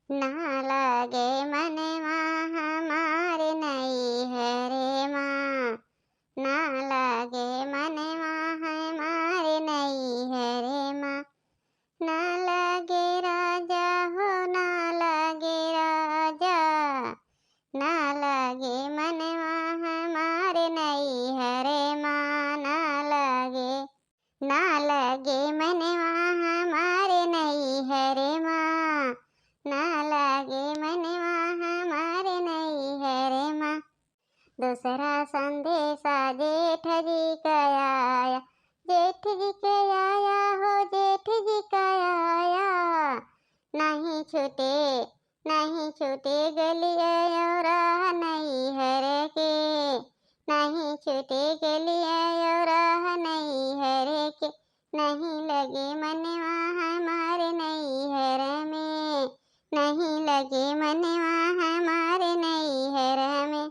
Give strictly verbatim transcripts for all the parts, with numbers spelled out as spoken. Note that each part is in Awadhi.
ना लागे मनवा हमारे नैहरे मा, ना लागे मनवा हमारे नैहरे मा, ना लागे राजा हो, ना लागे राजा, ना लागे मनवा हमारे नैहरे मा, ना लागे, ना लागे मनवा हमारे नैहरे मा, ना लागे मनवा हमारे नैहरे मा। दूसरा संदेशा जेठ जी के आया, जेठ जी के आया हो, जेठ जी के आया। नहीं छूटे, नहीं छूटे गलिया और राह नैहर के, नहीं छूटे गलिया और राह नैहर के। नहीं लगे मनवा हमारे नैहर में, नहीं लगे मनवा हमारे नैहर में।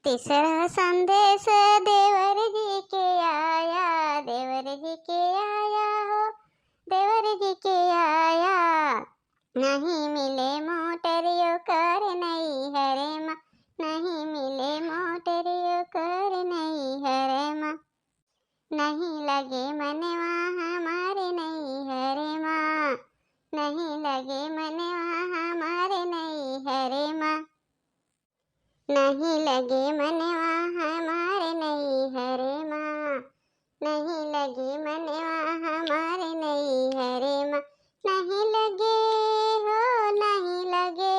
तीसरा संदेश देवर जी के आया, देवर जी के आया हो, देवर जी के आया। नहीं मिले मोटरियो कर नैहरे मा, नहीं मिले मोटरियो कर नैहरे मा। नहीं लगे मनवा हमारे नैहरे मा, नहीं लगे मनवा हमारे नैहरे मा। नहीं लगे मनवा हमारे नैहरे मा, नहीं लगे मनवा हमारे नैहरे मा। नहीं लगे हो, नहीं लगे,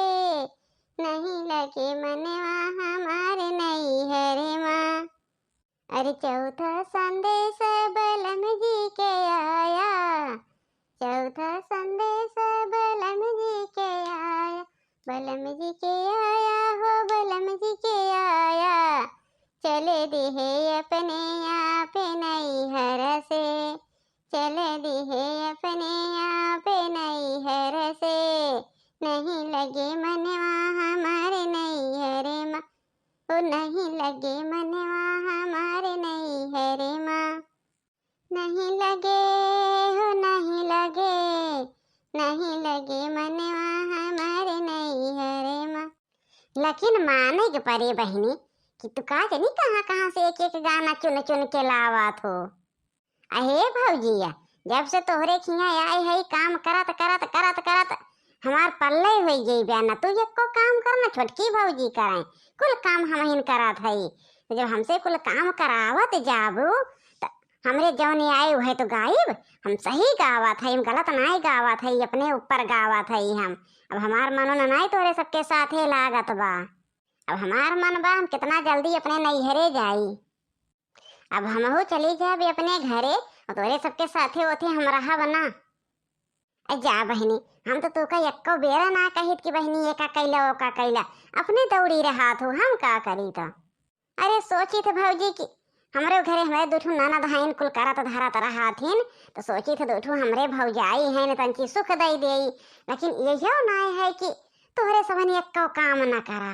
नहीं लगे मनवा हमारे नैहरे मा। अरे चौथा संदेश बलम जी के आया, चौथा संदेश बलम जी के आया, बलम जी के आया हो, बलम जी के आया। चले दिहे अपने आप नैहर से, चले दिहे अपने आप नैहर से। नहीं लगे मनवा हमारे नैहरे मा, ओ नहीं लगे मनवा हमारे नैहरे मा। नहीं लगे हो, नहीं लगे, नहीं लगे मनवा हमारे नैहरे मा। लेकिन माने के परे बहिनी कि तू का जानी कहाँ कहाँ से एक एक गाना चुन चुन के लावत हो। अहे भौजिया, जब से तोहरे खिया आए है, काम करत करत करत करत हमार पल्ले होइ गई बा ना। तू एको काम कर ना, छोटकी भौजी करें, कुल काम हमहिन करत है। तो जब हमसे कुल काम करावत जाबू, त हमरे जौन आए उहे तो गाइब। हम सही गावत है, हम गलत नाई गावत है, अपने ऊपर गावत है हम। अब हमार मनो ना नाई तोहरे सबके साथे लागत बा। अब हमार मन बा हम कितना जल्दी अपने नैहरे जाई। अब हमहू चली जाबे अपने घरे, और तोहरे सबके साथे ओथे हम रहब ना। ए जा बहिनी, हम तो तोका एको बेरा ना कहित कि बहिनी ये का कैला, वो का कैला, अपने दौड़ी रहत हो, हम का करी तो। अरे सोचित भौजी कि हमरे घरे हमरे दुठू ननद हइन, कुल करत धरत रहत हिन, तो सोचित दुठू हमरे भौजाई हइन, तनकी सुख दई देई, लेकिन यहियो नाय है कि तोहरे सबन एको काम न करा।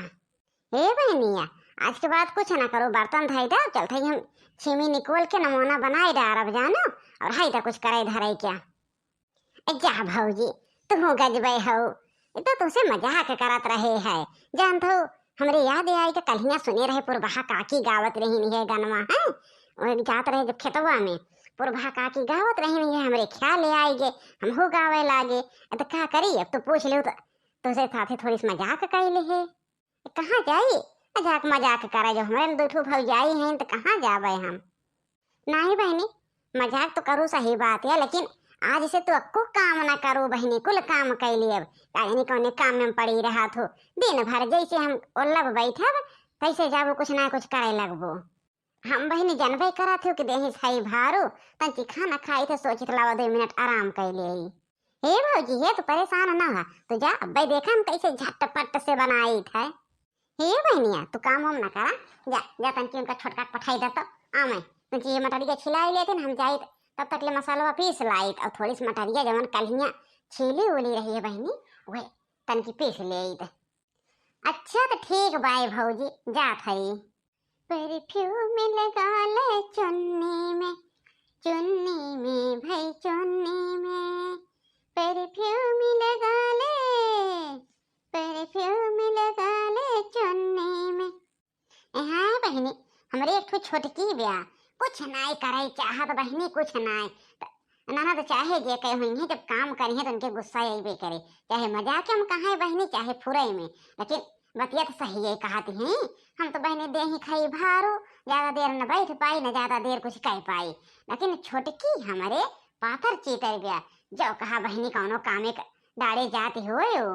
हे बहनिया, आज के बाद कुछ ना करो, बर्तन धई दे, चलत हई हम छीमी निकोल के नमूना बनाए डारब जानो, और हई दा कुछ करे धरे क्या। ए जा भौजी, तुहू गजबे हो, ई तो तुमसे मजाक करत रहे है। जानत हो, हमरे याद आई कि कल्हिया सुने रहे पुरबहा काकी गावत रही है गनवा है, वो जात रहे जब खेतवा में, पुरबहा काकी गावत रही है, हमरे ख्याल आई गे, हमहू गावे लागे। ए तो का करी, अब तो पूछ लियो तो तुमसे साथे थोड़ी सी मजाक कैले है। कहाँ जाई? मजाक, मजाक करे, जो हमरे दुठू भौजाई हैं, तो कहाँ जाबे हम? नाहीं बहिनी, मजाक तो करू, सही बात है, लेकिन आज से तू अक्को काम ना करू बहिनी, कुल काम कैली अब। का जानी कौने काम में पड़ी रहत हो, दिन भर जैसे हम ओल्लब बैठब, तैसे जाबू कुछ ना कुछ करे लगबू। हम बहिनी जनबे करत हो कि देही सही भारू, तंची खाना खाई थे, सोचित लावा दो मिनट आराम कैले। हे भौजी, हे तू परेशान ना हो, तू जा, अब्बे देखा हम कैसे झटपट से बनाई थे। हे बहनिया, तू काम वाम ना करा, जा, जा तनकी उनका छोटका के पठाई दे तो, आ मैं तनकी ये मटरिया छिलाई लेते न, हम जाई तब तक ले मसालवा पीस लाई, और थोड़ी सी मटरिया जवन कल्हिया छीली उली रही है बहनी, वह तनकी पीस ले आई। अच्छा तो ठीक बाय भौजी, जात हई। परफ्यूम लगा ले चुन्नी में, चुन्नी में भाई चुन्नी में, परफ्यूम लगा ले। बहिनी, हमरे एक ठो छोटकी ब्या, कुछ नाय करे चाहत बहिनी, कुछ नाय। त ननद चाहे जे कहे हुई हैं, जब काम करी हैं तो उनके गुस्सा अइबे करे। चाहे मजाक में कहे बहिनी, चाहे फुरई में, लेकिन बतिया तो सही है कहत हैं। हम तो बहिनी देही खाई भारू, ज्यादा देर न बैठ पाई, न ज्यादा देर कुछ कह पाई, लेकिन छोटकी हमरे पातर चीतर ब्या, जो कहा बहिनी कौनो कामे क-, डाड़े जात होयो।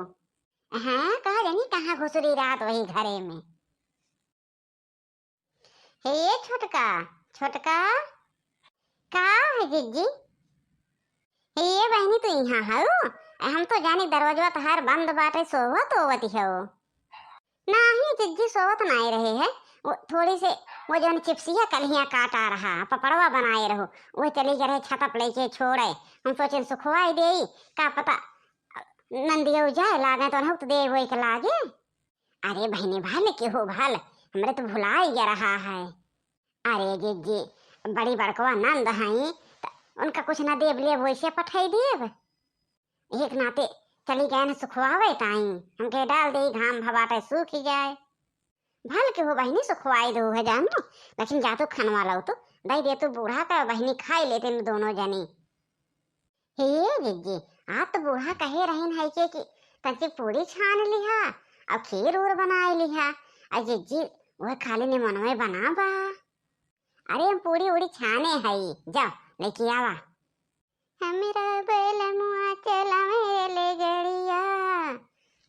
हाँ, कहा जानी कहाँ घुसुरी रात वही घरे में। हे छोटका, छोटका, का है जिज्जी? हे बहिनी, तू इहाँ हऊ? हम तो जानी दरवाजवा तहार बंद बाटे, सोवत ओवत हऊ। नाही जिज्जी, सोवत नाय रहे है। वो थोड़ी से, वो जौन चिप्सिया कलिया काटा रहा, पपड़वा बनाए रहो, वो चली गए रहे छतप लेके छोड़े। हम सोचेन सुखवाई देई, का पता नंदियो जाए लागे तो अनहुत देवे के लागे। अरे बहिनी, भल के हो भल, हमरे तो भुलाई गया रहा है। अरे जिज्जी, बड़ी बड़कवा नंद हई, त उनका कुछ ना देब लेब, वैसे पठाई देब। एक नाते चली गए न सुखवावे ताई, हमके डाल दे घाम भबाटे सूख ही जाए। भल के हो बहिनी, सुखवाई दो है जानो, लेकिन जा तू खनवा लाओ तो, दई दे तू बूढ़ा का बहिनी, खाई लेते न दोनों जनी। हे जिज्जी, आज तो बूढ़ा कहे रहिन है के कि तंची पूरी छान लिहा और खीर उर बनाए लिहा। और जिज्जी, वह खाली निमनवे बना बा। अरे हम पूरी उड़ी छाने हई, जाओ लेके आवा। हमरा बलमुआ चलावे रे ले गड़िया,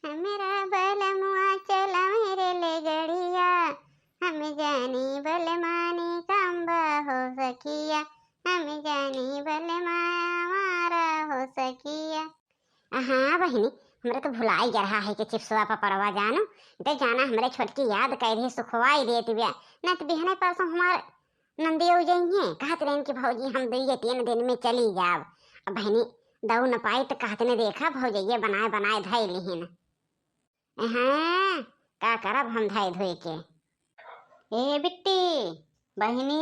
हमरा बलमुआ चलावे रे ले गड़िया, हम जानी बलमानी काम बा हो सखिया, हम जानी बलमा हमारा हो सखिया। हाँ बहिनी, हमरे तो भुलाई जा रहा है कि चिप्सवा पपड़वा जानो, ते जाना हमरे छोटकी याद कर रही, सुखवाई देत बिया, न तो बिहने परसों हमार नंदियो जइहे, कहत रहन कि भौजी हम दुइये तीन दिन में चली जाब। अब बहिनी दऊ न पाई तो कहत ने देखा भौजैया बनाए बनाए धई लिहिन। हाँ, का करब हम धई धोई के। ए बिट्टी, बहिनी,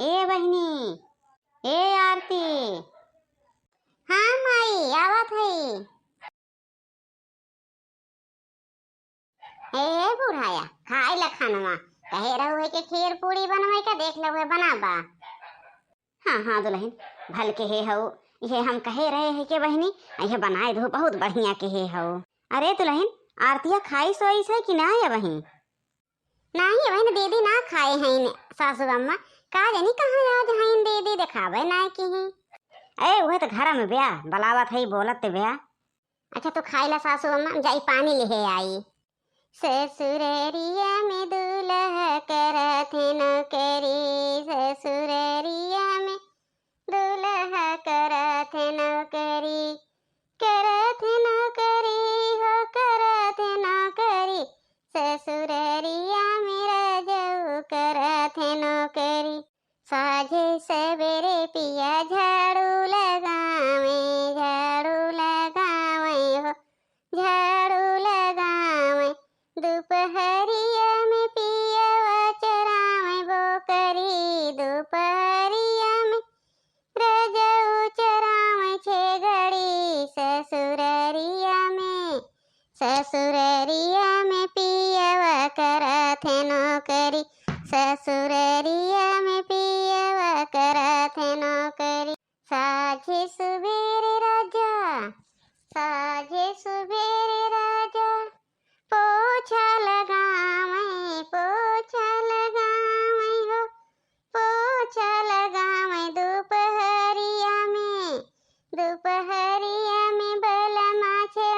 ए बहिनी, ए आरती। हाँ माई, आवत हई। ए बुढ़ाया, खाए ला खानवा, कहे रहू है कि खीर पूरी बनवे का, देख लो है बनाबा। हाँ हाँ दुलहिन, भल के हे हऊ, ये हम कहे रहे है के बहिनी, ये बनाए दो, बहुत बढ़िया के हे हऊ। अरे दुलहिन, आरतिया खाई सोई से कि ना ये बहिन? नाही बहिन, दीदी ना खाए हैं सासू अम्मा, का जानी कहाँ आज हैं दीदी, देखावे ना की हैं। ए, वह तो घर में ब्या, बलावत है, बोलत ते ब्या। अच्छा, तो खाई ला सासू अम्मा, हम जाई पानी लेहे आई। ससुररिया में दूल्हा करत है नौकरी, ससुररिया में दूल्हा करत है नौकरी, करत है नौकरी हो, करत है नौकरी, ससुररिया में रजऊ करत है नौकरी। साझे सबेरे पिया झाड़ू लगावे, झाड़ू लगावे हो, झाड़ू लगावे। दुपहरिया में पियवा चरावे बोकरी, दुपहरिया में रजऊ चरावे छेगड़ी। ससुररिया में, ससुररिया में पियवा करत है नौकरी, ससुररिया में पियवा करत है नौकरी। साझे सुबेरे राजा, साझे सुबेरे राजा, पोछा लगावे, पोछा लगावे हो, पोछा लगावे। दुपहरिया में, दुपहरिया में बलमा छे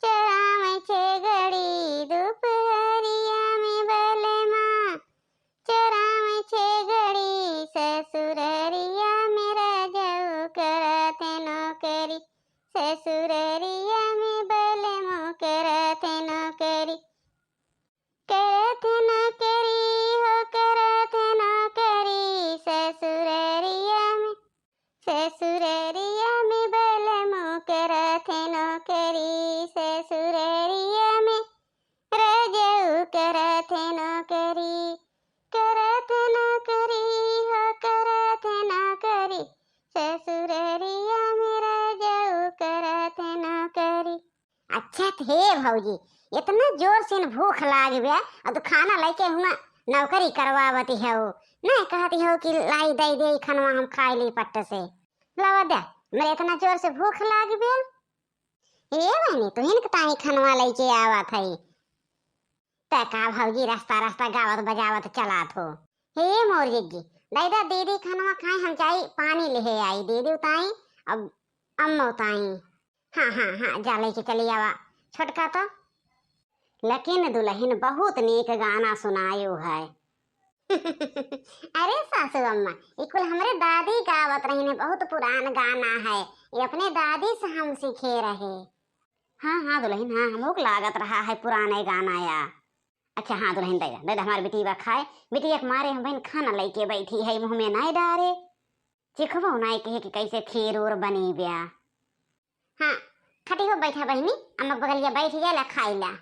चरावे छेगड़ी, दुपहरिया में बलमा चरावे छेगड़ी। ससुररिया में रजऊ करत है नौकरी, ससुररिया में बलमो करत है नौकरी, करत है नौकरी हो, करत है नौकरी। ससुररिया में, ससुररिया में बलमो करत है नौकरी, ससुररिया में रजऊ करत है नौकरी, करत है नौकरी हो, करत है नौकरी। ससुररिया में रजऊ करत है नौकरी। अच्छा त हे भौजी, इतना जोर से न भूख लाग गया, और तू खाना लेके हुआ नौकरी करवावती हौ, नहीं कहती हौ कि लाई दे दे खनवा हम खाई ली पट्ट से। लावा दे, मेरे इतना जोर से भूख लाग बेल। ए बहनी, तुहिन के ताई खनवा लेके आवत है। तै का भौजी रास्ता रास्ता गावत बजावत चलात हो। हे मोर जिज्जी, दे दा दीदी खनवा खाए, हम जाई पानी लेहे आई, दीदी उताई, अब अम्मा उताई। हाँ, हाँ, हाँ, जा लेके चली आवा छोटका तो। लेकिन दुलहिन बहुत नीक गाना सुनायो है। अरे सासू अम्मा, ई कुल हमरे दादी गावत रहिन है, बहुत पुरान गाना है, ये अपने दादी से हम सीखे रहे। हाँ, हाँ दुलहिन, हाँ, हमहू के लागत रहा है पुराने गाना या। अच्छा, हाँ दुलहिन, दे दा, दे दा हमार बिटिया खाए, बिटिया के मारे हम बहन खाना लेके बैठी है, मुँह में नहीं डारे। चिखबो नहीं कहे कि कैसे खीर उर बनी ब्या। हाँ, खटी हो बैठा बहिनी, अम्मा के बगलिया बैठ जा, ला खाई ला।